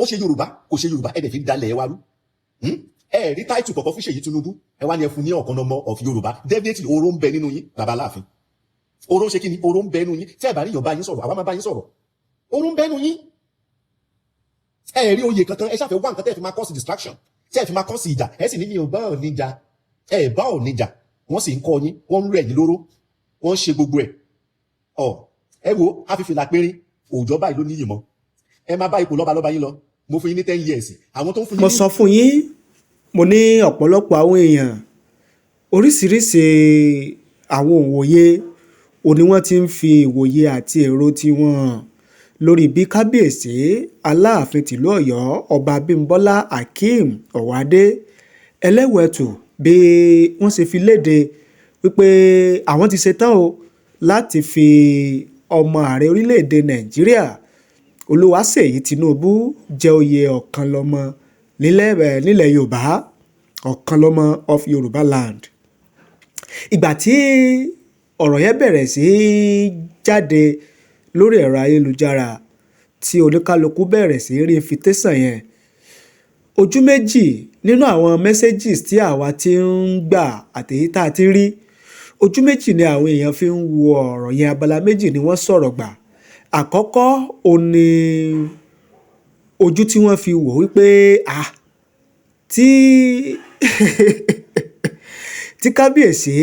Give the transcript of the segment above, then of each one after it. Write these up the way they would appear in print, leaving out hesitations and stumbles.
Ó ṣe Yorùbá, kò ṣe Yorùbá, ẹ dẹ̀ fi ń dalẹ̀ ẹ wá rú. Ẹ rí title kọ̀ọ̀kan fún Ṣèyí Tinubu, ẹ wá ní ẹ fún ní Ọ̀kanlọ́mọ of Yorùbá. Definitely, oró ń bẹ nínú yín, bàbá Aláàfin. Oró ṣe kí ni? Oró ń bẹ nínú yín. Tí ẹ bá rí yàn bá yín sọ̀rọ̀, àwa máa bá yín sọ̀rọ̀. Oró ń bẹ nínú yín. Ẹ rí oyè kankan, ẹ ṣàfẹ́ wá nǹkan tẹ́ ẹ fi máa cause distraction, tẹ́ ẹ fi máa cause ìjà. Ẹ sì ní mi ò bá ò níjà, ẹ bá ò níjà. Wọ́n sì ń kọ́ yín, wọ́n ń rẹ̀ yín lóró, wọ́n ń ṣe gbogbo ẹ̀. Ọ ẹ wo àfìfìlà péré òòjọ́ báyìí ló níyì mọ́. Ẹ máa bá ipò lọ́balọ́ba yín lọ. Mo fún yín ní 10 years. Àwọn tó ń fún yín Mo ní sọ fún yín, mo ní ọ̀pọ̀lọpọ̀ àwọn èèyàn, oríṣiríṣi àwọn òǹwòye òní wọ́n ti ń fi ìwòye àti èrò tiwọn hàn lórí bí Kábíyèsí Aláàfin tìlú Ọ̀yọ́, Ọba Abímbọ́lá Akeem Ọwọ́adé Ẹlẹ́wù-Ẹtù, bí wọ́n ṣe fi léde wípé àwọn ti ṣetán o láti fi ọmọ ààrẹ orílẹ̀‐èdè Nàìjíríà Olúwaṣèyí Tinubu jẹ́ oyè Ọ̀kanlọ́mọ nílẹ̀ Yorùbá, Ọ̀kanlọ́mọ of Yorùbá land. Ìgbà tí ọ̀rọ̀ yẹn bẹ̀rẹ̀ sí í jáde lórí ẹ̀rọ ayélujára, tí oníkálukú bẹ̀rẹ̀ sí í rí invitation yẹn, ojú méjì nínú àwọn messages tí àwa ti ń gbà àtèyí tá a ti rí, ojú méjì ni àwọn èèyàn fi ń wo ọ̀rọ̀ yẹn. Abala méjì ni wọ́n sọ̀rọ̀ gbà. Àkọ́kọ́ ò ní ojú tí wọ́n fi wò wípé, ah, tí Kábíyèsí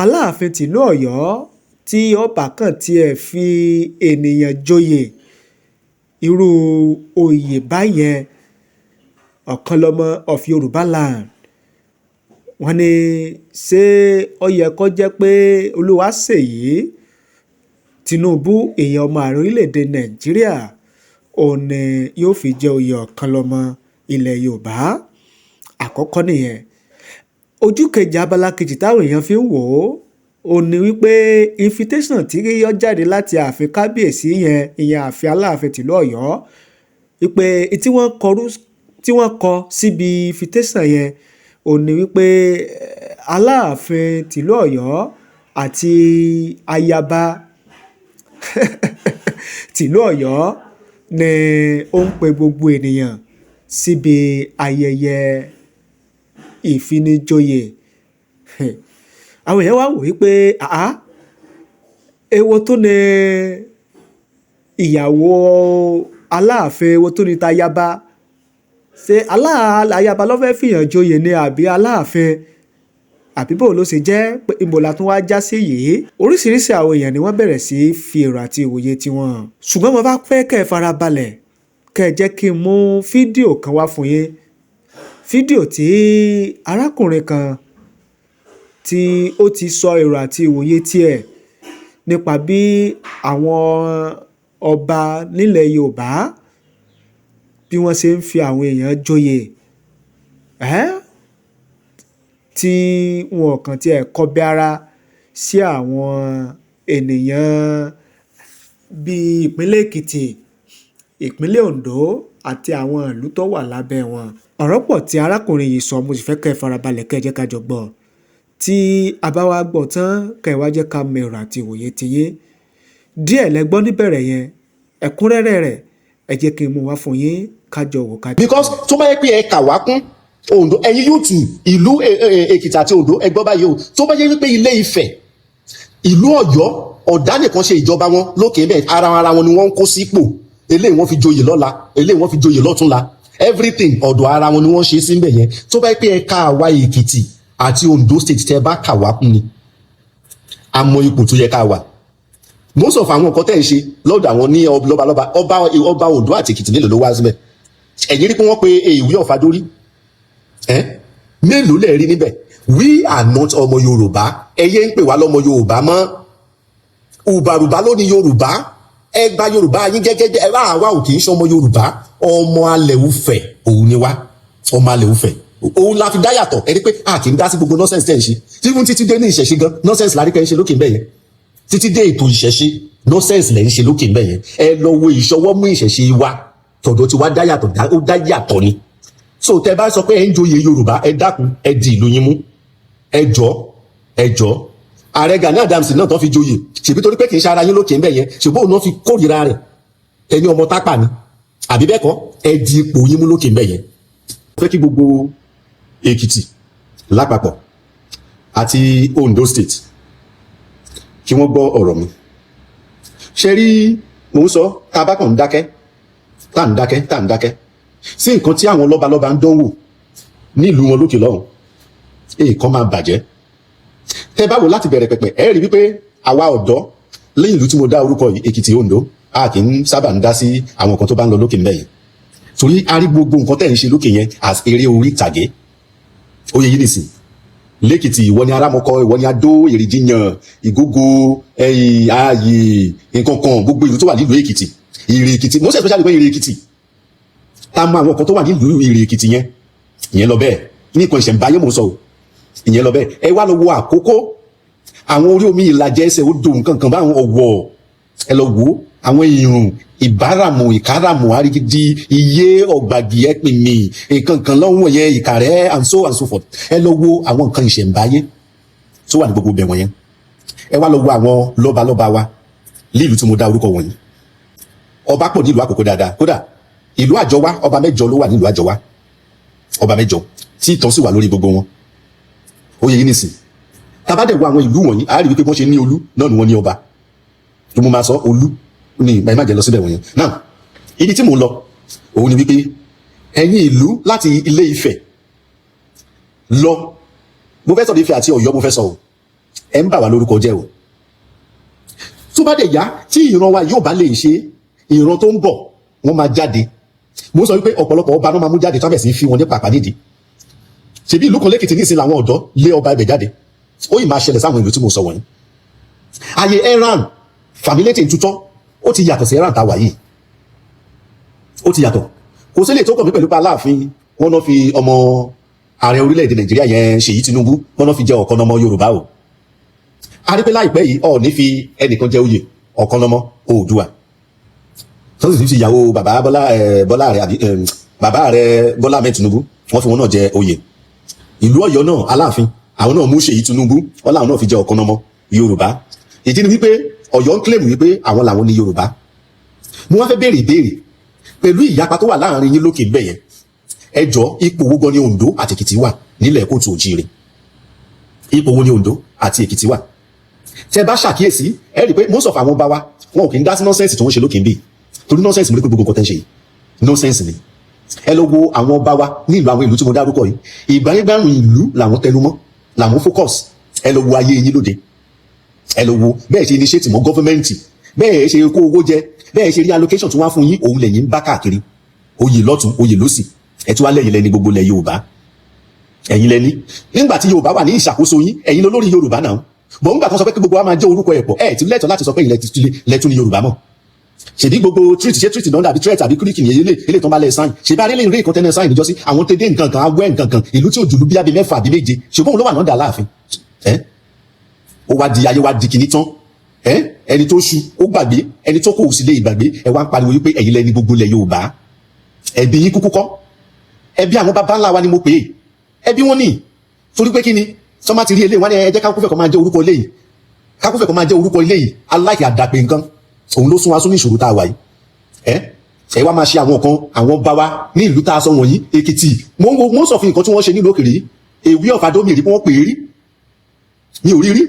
Aláàfin tìlú Ọ̀yọ́ tí ọba kan tiẹ̀ fi ènìyàn joyè irú oyè báyẹn, Ọ̀kanlọ́mọ of Yorùbá land, wọ́n ní ṣé ó yẹ kó jẹ́ pé Olúwaṣèyí Tinubu, èèyàn ọmọ ààrẹ orílẹ̀‐èdè Nàìjíríà, òun ni yóò fi jẹ́ oyè Ọ̀kanlọ́mọ ilẹ̀ Yorùbá? Àkọ́kọ́ nìyẹn. Ojú kejì, abala kejì táwọn èèyàn fi ń wò ó, ó ní wípé invitation tí ó jáde láti ààfin kábíyèsí yẹn, ìyẹn ààfin Aláàfin tìlú Ọ̀yọ́, wípé tí wọ́n kọ síbi invitation yẹn, ó ní wípé Aláàfin tìlú Ọ̀yọ́ àti ayaba tìlú Ọ̀yọ́ ni ó ń pe gbogbo ènìyàn síbi ayẹyẹ ìfinijoyè. Àwọn èèyàn wá wò wípé, àá, èwo tó ní ìyàwó Aláàfin, èwo tó ní tayaba? Ṣé ayaba ló fẹ́ fìyàn joyè ni àbí Aláàfin? Àbí bó ló ṣe jẹ́ pé ibo la tún wá já sí yìí? Oríṣiríṣi àwọn èèyàn ni wọ́n bẹ̀rẹ̀ sí í fi èrò àti ìwòye tiwọn hàn. Ṣùgbọ́n mo bá fẹ́ kẹ́ ẹ farabalẹ̀, kẹ́ ẹ jẹ́ kí n mú fídíò kan wá fún yín, fídíò tí arákùnrin kan tí ó ti sọ èrò àti ìwòye tiẹ̀ nípa bí àwọn ọba nílẹ̀ Yorùbá bí wọ́n ṣe ń fi àwọn èèyàn joyè ẹ́, tí wọn kàn tiẹ̀ kọbi ara sí àwọn ènìyàn bíi ìpínlẹ̀ Èkìtì, ìpínlẹ̀ Ondo àti àwọn ìlú tó wà lábẹ́ wọn. Ọ̀rọ̀ pọ̀ tí arákùnrin yìí sọ. Mo sì fẹ́ kẹ́ ẹ farabalẹ̀, kẹ́ ẹ jẹ́ ká jọ gbọ́. Tí a bá wá gbọ́ tán, kẹ́ ẹ wá jẹ́ ká mọ èrò àti ìwòye tiyín. Díẹ̀ lẹ gbọ́ níbẹ̀rẹ̀ yẹn, ẹ̀kúnrẹ́rẹ́ rẹ̀, ẹ jẹ́ kí n mú wá fún yín, ká jọ wò ká. Because tó bá yẹ pé ẹ kà wá kún Ondo, ẹ̀yin yóò tù ìlú Èkìtì àti Ondo, ẹ gbọ́ báyìí o. Tó bá yẹ wípé Ilé Ifẹ̀, ìlú Ọ̀yọ́, ọ̀dá nìkan ṣe ìjọba wọn lókè bẹ́ẹ̀, ara ara wọn ni wọ́n ń kó sípò. Eléyìí wọ́n fi joyè lọ́la, eléyìí wọ́n fi joyè lọ́túnla, everything ọ̀dọ̀ ara wọn ni wọ́n ṣe sí níbẹ̀ yẹn. Tó bá yẹ pé ẹ ká àwa Èkìtì àti Ondo State, tẹ́ bá kà wá kún ni, a mọ ipò tó yẹ ká wà. Most of àwọn nǹkan tẹ́ ń ṣe lọ́dọ̀ àwọn ní lọ́balọ́ba, ọba Ondo àti Èkìtì mélòó ló wá síbẹ̀? Ẹ̀yin rí pé wọ́n pe èèwí ọ̀fadórí ẹ́ mélòó lẹ̀ rí níbẹ̀? We are not ọmọ Yorùbá. Ẹ yé ń pè wá lọ́mọ Yorùbá mọ́. Ùbàrùbá ló ní Yorùbá. Ẹ gba Yorùbá yín gẹ́gẹ́ bí ẹ bá. Àwa ò kì í ṣe ọmọ Yorùbá. Ọmọ alẹ̀ Ufẹ̀ òun ni wá. Ọmọ alẹ̀ Ufẹ̀ òun la fi dá yàtọ̀. Ẹ rí pé a kì í dá sí gbogbo nonsense tẹ̀ ń ṣe tí fún títí dé ní ìṣẹ̀ṣe gan. Nonsense la rí pé ń ṣe lókè ńbẹ̀ yẹn. Títí dé ètò ìṣẹ̀ṣe, nonsense lẹ̀ ń ṣe lókè ńbẹ̀ yẹn. Ẹ lọ wo ìṣọwọ́ mú ìṣẹ̀ṣe wa, tọ̀dọ̀ tí wá dá yàtọ̀, ó dá yàtọ̀ ni. So tẹ bá sọ pé ẹ ń joyè Yorùbá, ẹ dákun, ẹ di ìlú yín mú. Ẹ jọ, ẹ jọ. Ààrẹ Gani Adams náà tó fi joyè, ṣèbí torí pé kì í ṣe ara yín lókè ńbẹ̀ yẹn, ṣèbí òun náà fi kórìíra rẹ̀, ẹni ọmọ tápà ni. Àbí bẹ́ẹ̀ kọ́, ẹ di ipò yín mú lókè mbẹ́ yẹn. Fẹ́ kí gbogbo Èkìtì lápapọ̀ àti Ondo State kí wọ́n gbọ́ ọ̀rọ̀ mi. Ṣe rí, mò ń sọ, tá a bá kàn ń dákẹ́, tá à ń dákẹ́, tá à ń dákẹ́ sí nǹkan tí àwọn lọ́balọ́ba ń dánwò nílùú wọn lókè lọ́hùn, èèkan máa bàjẹ́. Tẹ bá wò láti bẹ̀rẹ̀ pẹ̀pẹ̀, ẹ rí wípé àwa ọ̀dọ́ lẹ́yìn ìlú tí mo dá orúkọ yìí, Èkìtì, Oǹdó, a kì í sábà ń dá sí àwọn nǹkan tó bá ń lọ lókè ńbẹ̀ yẹn, torí a rí gbogbo nǹkan tẹ̀ ń ṣe lókè yẹn as eré orí ìtàgé. Ó yẹ yín nìsín, lẹ́kìtì, ìwọ ni arámọkọ, ìwọ ni adó, Èrìjìyàn, Ìgógó, ẹyìn ààyè nǹkan kan, gbogbo ìlú tó wà nílùú Èkìtì, Ìrè Èkìtì, most especially pé Ìrè Èkìtì, tá a mọ àwọn nǹkan tó wà nílùú Ìrè Èkìtì yẹn. Ìyẹn lọ bẹ́ẹ̀ ní nǹkan ìṣẹ̀ǹbáyé mò ń sọ o. Ìyẹn lọ bẹ́ẹ̀. Ẹ wá lọ wo Àkókó, àwọn orí omi, Ìlàjẹ, ẹsẹ̀ odò, nǹkan kan báwọn, Ọ̀wọ̀, ẹ lọ wo àwọn Ìrùn, Ìbáràmù, Ìkáràmù, Àrígídí, Iye, Ọ̀gbàgì, Ẹ̀pìnmì, nǹkan kan lọ́wọ́ yẹn, Ìkàrẹ́ and so and so forth. Ẹ lọ wo àwọn nǹkan ìṣẹ̀ǹbáyé tó wà ní gbogbo ibẹ̀ wọ̀nyẹn. Ẹ wá lọ wo àwọn lọ́balọ́ba wa lílùú tí mo dá orúkọ wọ̀nyí. Ọba pọ̀ nílùú Àkókó dáadáa. Kódà ìlú Àjọwá, ọba 8 ló wà nílùú Àjọwá, ọba 8 tí ìtàn sì wà lórí gbogbo wọn. Ó yẹ yín nìsín, tá bá dẹ̀ wo àwọn ìlú wọ̀nyí, a rí wípé wọ́n ṣe ní olú náà ni wọ́n ní ọba tó mo máa sọ olú ní ìgbà. Má jẹ́ lọ síbẹ̀ wọ̀nyẹn náà. Ibi tí mò ń lọ òun ni wípé ẹ̀yin ìlú láti Ilé Ifẹ̀ lọ, mo fẹ́ sọ Ifẹ̀ àti Ọ̀yọ́, mo fẹ́ sọ o, ẹ̀ ń bà wá lórúkọ jẹ́ o. Tó bá dẹ̀ yá, tí ìran wa yóò bá lè ṣe, ìran tó ń bọ̀ wọ́n máa jáde. Mo sọ wípé ọ̀pọ̀lọpọ̀ ọba náà máa mú jáde tó bẹ̀ sí fi wọn ní pàpà nídìí. Ṣebí ìlú kan lẹ́kìtì ní ìsìn làwọn ọ̀dọ́ lé ọba ibẹ̀ jáde. Ó yìí máa ṣẹlẹ̀ sáwọn ìlú tí mo sọ wọ̀nyí. Ayé ẹran fàmílétè tutọ́, ó ti yàtọ̀ sí ẹran tá a wà yìí, ó ti yàtọ̀. Kò sí lè tó kàn mí pẹ̀lú pé Aláàfin wọn náà fi ọmọ ààrẹ orílẹ̀-èdè Nàìjíríà yẹn, Ṣèyí Tinubu, wọn náà fi jẹ ọ̀kan ọmọ Yorùbá o. A rí pé láìpẹ́ yìí, Ọọ̀ni fi ẹnìkan jẹ oyè ọ̀kan lọ́mọ Oòduà, tó sì fi ìyàwó bàbá Bọ́lá Bọ́lá rẹ̀ àbí bàbá rẹ̀ Bọ́lá Ahmed Tinubu, wọ́n fi wọn náà jẹ oyè. Ìlú Ọ̀yọ́ náà, Aláàfin, àwọn náà mú Ṣèyí Tinubu, wọn làwọn náà fi jẹ ọ̀kan lọ́mọ Yorùbá. Ìdí ni wípé Ọ̀yọ́ ń claim wípé àwọn làwọn ní Yorùbá. Mo wá fẹ́ béèrè ìbéèrè pẹ̀lú ìyapa tó wà láàrin yín lókè bẹ́ẹ̀ yẹn. Ẹ jọ, ipò wo gan ni Oǹdó àti Èkìtì wà nílẹ̀ kóòtù òjìrè? Ipò wo ni Oǹdó àti Èkìtì wà? Tẹ bá ṣàkíyèsí, ẹ rí i pé most of àwọn ọba wa, wọn ò kì í dá sí nonsense tó ń ṣe lókè ń bì, torí nonsense mo rí pé gbogbo nǹkan tẹ́ ń ṣe yìí, nonsense ni. Ẹ lọ wo àwọn ọba wa ní ìlú, àwọn ìlú tí mo dárúkọ yìí, ìgbáyégbárùn ìlú làwọn tẹnu mọ́, làwọn focus. Ẹ lọ wo ayé yín lóde, ẹ lọ wo bẹ́ẹ̀ ṣe initiate mọ́ government, bẹ́ẹ̀ ṣe kó owó jẹ, bẹ́ẹ̀ ṣe rí allocation tí wọ́n á fún yín, òun lẹ́yìn ń bá káàkiri, oyè lọ́tún, oyè lọ́sì. Ẹ tún wá lẹ́yìn lẹ́ni gbogbo lẹ̀ Yorùbá, ẹ̀yin lẹ́ni. Nígbà tí Yorùbá wà ní ìṣàkóso yín, ẹ̀yin lólórí Yorùbá náà bọ̀. Ńgbà kan sọ pé kí gbogbo wa máa jẹ́ orúkọ ẹ̀ pọ̀, ẹ̀ ti lẹ́tọ̀ọ́ láti sọ pé ilẹ̀ lẹ́tún ní Yorùbá mọ̀. Ṣèbí gbogbo treaty, ṣé treaty náà dàbí threat àbí kíríkì ní ilé tó ń bá lẹ̀ sign? Ṣèbí arẹ́lẹ̀ ìrè ìkan tẹ́lẹ̀ sign níjọ́sí, àwọn tẹ́dẹ́ nǹkan kan, awẹ́ nǹkan kan, ìlú tí ò jùlú bí abẹ 6 àbí 7, ṣùgbọ́n òun ló wà náà dà láàfin. Ẹ́ ó wá di ayé wá di kìíní tán. Ẹ́ ẹni tó ṣu ó gbàgbé, ẹni tó kò sì lè gbàgbé. Ẹ wá ń pariwo wípé ẹ̀yin lẹni gbogbo ilẹ̀ Yorùbá. Ẹbí yín kúkú kọ́, ẹbí àwọn baba ńlá wa ni mo pè é, ẹbí wọn ní. Torí pé kí ni sọmá ti rí eléyìí, wọn ní ẹ jẹ́ kákúfẹ̀ kọ́ máa jẹ́ orúkọ eléyìí, kákúfẹ̀ kọ́ máa jẹ́ orúkọ eléyìí. Aláìkè àdàpè nǹkan, òun ló sún wa sún ní ìṣòro tá a wà yìí. Ẹ wá máa ṣe àwọn kan, àwọn bá wa ní ìlú tá a sọ wọ̀nyí, Èkìtì, mo ń wo mo ń sọ fún nǹkan tí wọ́n ṣe nílùú òkèèrè yìí, èwe ọ̀fà dómi rí, wọ́n pè é rí, mi ò rí rí.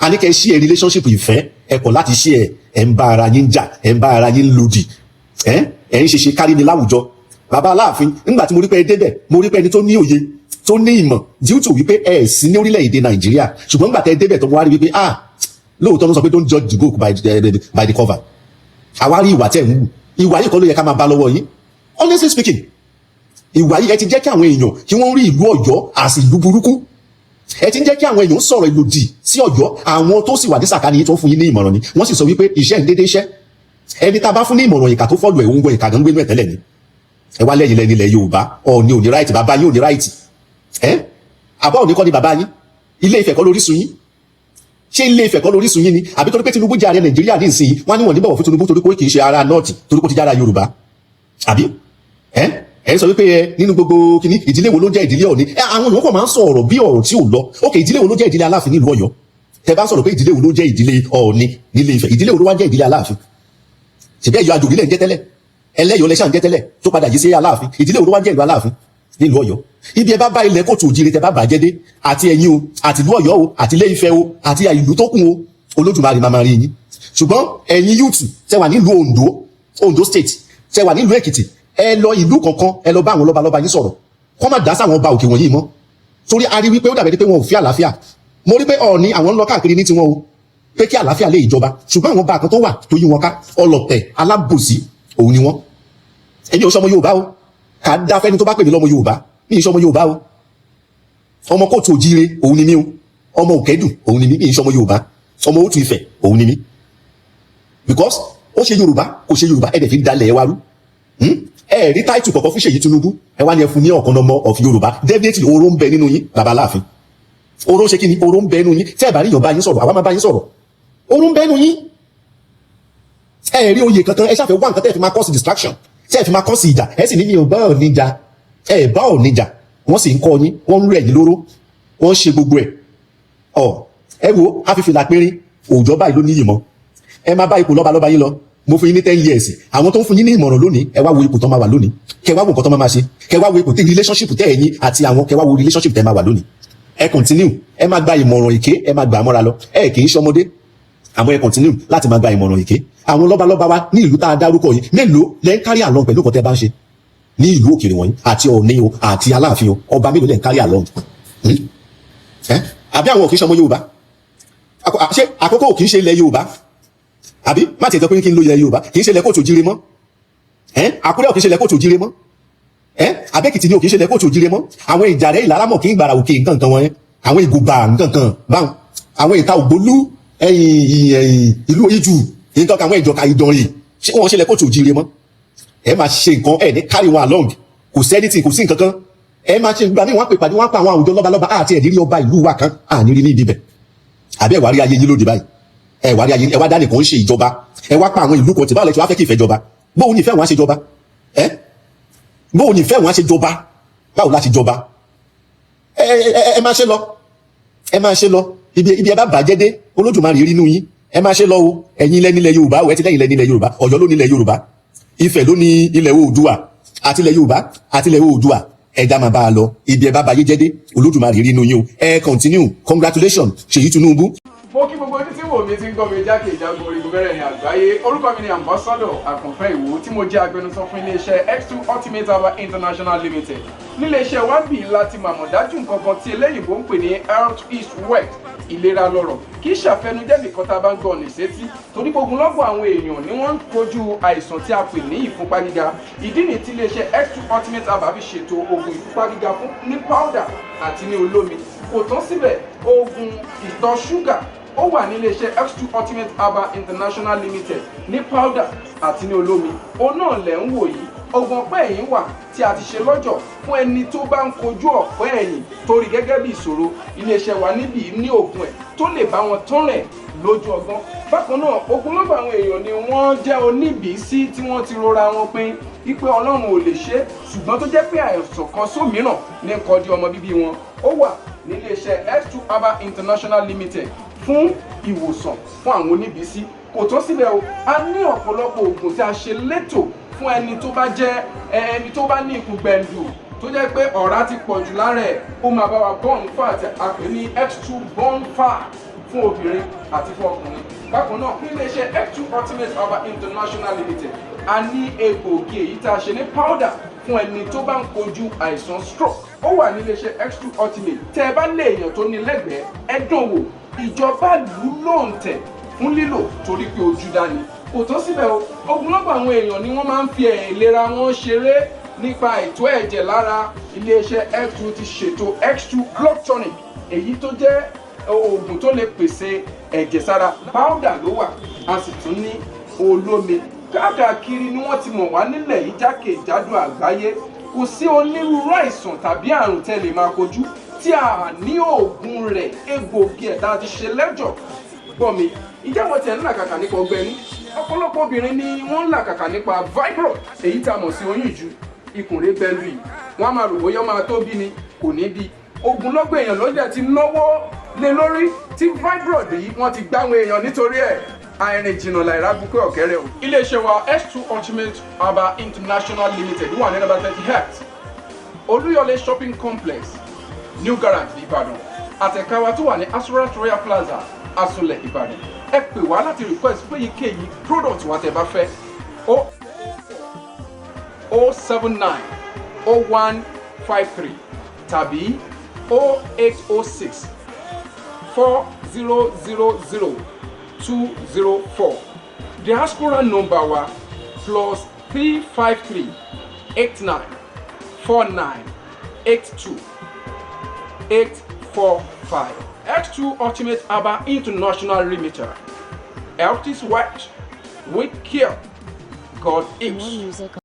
A ní kẹ́ ṣí ẹ relationship ìfẹ́, ẹ kọ̀ láti ṣí ẹ. Ẹ ń bá ara yín jà, ẹ ń bá ara yín lòdì, ẹ ẹ ń ṣe ṣe kárí ni láwùjọ. Bàbá Aláàfin, nígbà tí mo rí pé ẹ débẹ̀, mo rí pé ẹni tó ní òye, tó ní ìmọ̀, due to wípé ẹ sí ní orílẹ̀-èdè Nàìjíríà, ṣùgbọ́n nígbà tẹ́ ẹ débẹ̀ tó, mo wá rí wípé, ah, lóòótọ́ ló sọ pé don't judge the book by the cover. Àwa rí ìwà tẹ̀ ń wù. Ìwà yìí kọ́ ló yẹ ká máa bá lọ́wọ́ yín. Honestly speaking, ìwà yìí, ẹ ti jẹ́ kí àwọn èèyàn kí wọ́n rí ìlú Ọ̀yọ́ àti ìlú burúkú. Ẹ ti ń jẹ́ kí àwọn èèyàn sọ̀rọ̀ ìlòdì sí Ọ̀yọ́. Àwọn tó sì wà ní sàkání yìí tó ń fún yín ní ìmọ̀ràn ni wọ́n sì sọ wípé iṣẹ́ ń dédé iṣẹ́. Ẹni tá a bá fún ní ìmọ̀ràn ìkà tó follow ẹ̀, òun gbọ́ ìkà gan gbénú ẹ̀ tẹ́lẹ̀ ni. Ẹ wá lẹ́yìn lẹ́ni ilẹ̀ Yorùbá. Ọ̀ọ́ni ò ní right, bàbá yín ò ní right. Ẹ àbá òní kọ́ ni bàbá yín? Ilé Ifẹ̀ kọ́ lórísun yín? Ṣé Ilé Ifẹ̀ kọ́ lórísun yín ni? Àbí torí pé Tinubu jẹ́ ààrẹ Nàìjíríà ní ìsìn, wọ́n ní wọ́n ní bọ̀wọ̀ fún Tinubu torí pé kì í ṣe ara North, torí pé ó ti jára Yorùbá? Àbí ẹ ẹ sọ wípé ẹ nínú gbogbo kìíní, ìdílé wo ló jẹ́ ìdílé Ọ̀ọ̀ni? Ẹ àwọn èèyàn kàn máa ń sọ ọ̀rọ̀ bí ọ̀rọ̀ tí ò lọ. Ókè, ìdílé wo ló jẹ́ ìdílé Aláàfin nílùú Ọ̀yọ́? Tẹ bá sọ̀rọ̀ pé ìdílé wo ló jẹ́ ìdílé Ọ̀ọ̀ni nílé Ifẹ̀, ìdílé wo ló wá jẹ́ ìdílé Aláàfin? Ṣèbí ẹ̀yọ́ àjòjì lẹ̀ ń jẹ́ tẹ́lẹ̀. Ẹlẹ́yọ̀ lẹ́sàn jẹ́ tẹ́lẹ̀ tó padà yìí sí Aláàfin. Ìdílé wo ló wá jẹ́ ìlú Aláàfin nílùú Ọ̀yọ́? Ibi ẹ bá bá ilẹ̀ kóòtù òjìrè tẹ bá bàjẹ́ dé, àti ẹ̀yin o, àti ìlú Ọ̀yọ́ o, àti Ilé Ifẹ̀ o, àti ìlú tó kù o, Olódùmarè máa máa rí yín. Ṣùgbọ́n ẹ̀yin youth tẹ wà nílùú Ondo, Ondo State, tẹ wà nílùú Èkìtì, ẹ lọ ìlú kankan, ẹ lọ bá àwọn lọ́balọ́ba yín sọ̀rọ̀, kọ́ má dá sáwọn ọba òkè wọ̀nyí mọ́, torí a rí wípé ó dàbí pé wọn ò fi àlàáfíà. Mo rí pé Ọọ̀ni, àwọn ń lọ káàkiri ní tiwọn o, pé kí àlàáfíà lè ìjọba, ṣùgbọ́n àwọn ọba kan tó wà tó yí wọn ká, ọlọ̀tẹ̀ alábòsí òun ni wọ́n. Èmi ò sọmọ Yorùbá o, kà á dá fẹ́ni tó bá pè mí lọ́mọ Yorùbá. Mi ì sọmọ Yorùbá o. Ọmọ kóòtù òjíire òun ni mí o. Ọmọ Òkèdù òun ni mí. Mi ì sọmọ Yorùbá. Ọmọ Òtù Ifẹ̀ òun ni mí, because ó ṣe Yorùbá, kò ṣe Yorùbá, ẹ dẹ̀ fi dalẹ̀ ẹ wá rú. Ẹ rí title kọ̀ọ̀kan fún Ṣèyí Tinubu, ẹ wá ní ẹ fún ní ọ̀kan ọmọ of Yorùbá. Definitely, oró ń bẹ nínú yín, bàbá Aláàfin. Oró ṣe kí ni? Oró ń bẹ nínú yín. Tẹ́ ẹ bá rí yàn bá yín sọ̀rọ̀, àwa máa bá yín sọ̀rọ̀. Oró ń bẹ nínú yín. Ẹ rí oyè kankan, ẹ ṣàfẹ́ wá nǹkan tẹ́ ẹ fi máa cause distraction, tẹ́ ẹ fi máa cause ìjà. Ẹ sì ní mi ò bá ò níjà, ẹ bá ò níjà. Wọ́n sì ń kọ́ yín, wọ́n ń rú ẹ̀yìn lóró, wọ́n ń ṣe gbogbo ẹ̀. Ọ ẹ wo àfìfìlà péré òòjọ́ báyìí ló níyì mọ́. Ẹ máa bá ipò lọ́balọ́ba yín lọ. Mo fún yín ní 10 years. Àwọn tó ń fún yín ní ìmọ̀ràn lónìí, ẹ wá wo ipò tó máa wà lónìí, kẹ wá wo nǹkan tó máa máa ṣe, kẹ wá wo ipò tí relationship tẹ ẹ̀yin àti àwọn, kẹ wá wo relationship tẹ máa wà lónìí. Ẹ continue, ẹ máa gba ìmọ̀ràn èké, ẹ máa gbà á mọ́ra lọ. Ẹ kì í ṣọmọdé, àmọ́ ẹ continue láti máa gba ìmọ̀ràn èké. Àwọn lọ́balọ́ba wa ní ìlú tá a dárúkọ yìí, mélòó lẹ́ ń carry along pẹ̀lú nǹkan tẹ́ bá ń ṣe ní ìlú òkèèrè wọ̀nyí? Àti Ọọ̀ni o, àti Aláàfin o, ọba mélòó lẹ́ ń carry along? Àbí àwọn òkè ṣọmọ Yorùbá? Ṣé àkókò kì í ṣe ilẹ̀ Yorùbá? Àbí má tiẹ̀ jọ pé kí n lo ilẹ̀ Yorùbá, kì í ṣe ilẹ̀ kóòtù òjíire mọ́? Àkúrẹ́ ò kì í ṣe ilẹ̀ kóòtù òjíire mọ́? Abẹ́kìtì ni ò kì í ṣe ilẹ̀ kóòtù òjíire mọ́? Àwọn Ìjàrẹ́, Ìlaramọ̀, kì í gbàrà òkè nǹkan kan wọn yẹn, àwọn Ìgòbà nǹkan kan báwọn, àwọn Ìta Ògbólú, ẹ̀yìn ìlú Ìjù nǹkan kan, àwọn Ìjọka, Ìdànrè, ṣé wọ́n ṣe ilẹ̀ kóòtù òjíire mọ́? Ẹ máa ṣe nǹkan, ẹ ní carry wọn along. Kò sẹ́ni tí kò sí nǹkan kan ẹ máa ṣe. Gbà mí, wọ́n pè pàdé, wọ́n pa àwọn àwùjọ lọ́balọ́ba àti ẹ̀dírí ọba ìlú wa kan àní rí ní ibi bẹ̀. Àbí ẹ wá rí ayé yín lóde báyìí? Ẹ wá rí ayé, ẹ wá dá nìkan ń ṣe ìjọba, ẹ wá pa àwọn ìlú kan tí. Báwo lẹ ti wá fẹ́ kí ìfẹ́ jọba? Bóun ní ìfẹ́ wọn á ṣe jọba? Ẹ bóun ní ìfẹ́ wọn á ṣe jọba? Báwo la ṣe jọba? Ẹ ẹ ẹ máa ṣe lọ, ẹ máa ṣe lọ. Ibi ẹ bá bàjẹ́ dé, Olódùmarè rí inú yín. Ẹ máa ṣe lọ o. Ẹ̀yin lẹ nílẹ̀ Yorùbá o. Ẹ ti lẹ́yìn lẹ nílẹ̀ Yorùbá. Ọ̀yọ́ ló nílẹ̀ Yorùbá, Ifẹ̀ ló ní ilẹ̀ Oòduà, àti ilẹ̀ Yorùbá àti ilẹ̀ Oòduà. Ẹja máa bá a lọ. Ibi ẹ bá bayé jẹ́ dé, Olódùmarè rí inú yín o. Ẹ continue. Congratulations, Ṣèyí Tinubu. Mo kí gbogbo ojú tí wò mí, tí ń gbọ́ mi jákèjádò orígun mẹ́rẹ̀ẹ̀rin àgbáyé. Orúkọ mi ni Ambassador Àkànfẹ́ Ìwò, tí mo jẹ́ agbẹnusọ fún iléeṣẹ́ X2 Ultimate Herbal International Limited. Níléeṣẹ́ wa ń bì láti màmọ̀ dájú nǹkan kan tí eléyìnbó ń pè ní health is wealth, ìlera lọ́rọ̀. Kì í ṣàfẹnujẹ́ nìkan tá a bá ń gbọ́ ní sétí, torí gbogbo lọ́gbọ̀n àwọn èèyàn ni wọ́n ń kojú àìsàn tí a pè ní ìfúnpá gíga. Ìdí nìyí tí iléeṣẹ́ X2 Ultimate Herbal fi ṣètò oògùn ìfúnpá gíga fún ní powder àti ní olómi. Kò tán síbẹ̀, oògùn ìtọ̀ ṣúgà ó wà ní iléeṣẹ́ X2 Ultimate Herbal International Limited ní powder àti ní olómi. Òun náà lẹ̀ ń wò yìí. Oògùn ọ̀pẹ́ ẹ̀yìn wà tí a ti ṣe lọ́jọ̀ fún ẹni tó bá ń kojú ọ̀pẹ́ ẹ̀yìn torí gẹ́gẹ́ bí ìṣòro. Iléeṣẹ́ wa níbí ní oògùn ẹ̀ tó lè bá wọn tán rẹ̀ lójú ọgbọ́n. Bákan náà, ogunlọ́gọ̀ àwọn èèyàn ni wọ́n jẹ́ oníbìísí tí wọ́n ti rora wọn pin wípé Ọlọ́run ò lè ṣe é, ṣùgbọ́n tó jẹ́ pé àìsàn kan sómìíràn ní kọjú ọmọ bíbí wọn. Ó wà níléeṣẹ́ X2 Herbal International Limited fún ìwòsàn fún àwọn oníbìísí. Kò tán síbẹ̀ o, a ní ọ̀pọ̀lọpọ̀ oògùn tí a ṣe létò fún ẹni tó bá jẹ́ ẹni tó bá ní ikùn gbẹ̀ǹdù, tó jẹ́ pé ọ̀rá ti pọ̀ jù lára ẹ̀. Ó máa bá wa burn fat, a pè ní X2 burn fat, fún obìnrin àti fún ọkùnrin. Bákan náà, ní iléeṣẹ́ X2 Ultimate Herbal International Limited, a ní egbòogi èyí tá a ṣe ní powder fún ẹni tó bá ń kojú àìsàn stroke. Ó wà ní iléeṣẹ́ X2 Ultimate. Tẹ́ ẹ bá lé èèyàn tó ní lẹ́gbẹ̀ẹ́, ẹ dán wò. Ìjọba lù ú lóǹtẹ̀ fún lílò torí pé ojú dání. Kò tó síbẹ̀ o, ogunlọ́gọ̀ àwọn èèyàn ni wọ́n máa ń fi ìlera wọn ṣeré nípa ètò ẹ̀jẹ̀ lára. Iléeṣẹ́ X2 ti ṣètò X2 blood tonic, èyí tó jẹ́ oògùn tó lè pèsè ẹ̀jẹ̀ sára. Powder ló wà, a sì tún ní olómi. Káàkiri ni wọ́n ti mọ̀ wá nílẹ̀ yìí, jákèjádò àgbáyé. Kò sí onírúurú àìsàn tàbí àrùn tẹ́ lè máa kojú tí a ní oògùn rẹ̀, egbòogi ẹ̀ tá a ti ṣe lẹ́jọ̀. Gbọ́ mi, ìjẹ́ wọ́n tiẹ̀ ń làkàkà nípa ọgbẹ́ ní? Ọ̀pọ̀lọpọ̀ obìnrin ni wọ́n ń làkàkà nípa fibroid, èyí tá a mọ̀ sí oyún ìju. Ikùn rẹ̀ gbẹ̀lú yìí, wọ́n á máa rò bóyá ó máa tó bí ni, kò ní bí. Ogunlọ́gọ̀ èèyàn ló dẹ̀ ti náwó lé lórí tí fibroid yìí, wọ́n ti gbáwọn èèyàn nítorí ẹ̀. Àìrìn jìnnà làìrá bukẹ́ ọ̀kẹ́rẹ́ o. Iléeṣẹ́ wa, X2 Ultimate Herbal International Limited, wà ní number 38, Olúyọ̀lé Shopping Complex, New Garage, Ìbàdàn, àtẹ̀ka wa tó wà ní Asurat Royal Plaza, Asunlẹ̀, Ìbàdàn. Ẹ pè wá láti request fún èyíkéyìí product wa tẹ́ bá fẹ́: o 079 0153 tàbí 0806 4000 204. Diaspora number wa, +353 89 49 82 845. X2 Ultimate Herbal International Limited. Health is wealth. With care, God More is. music.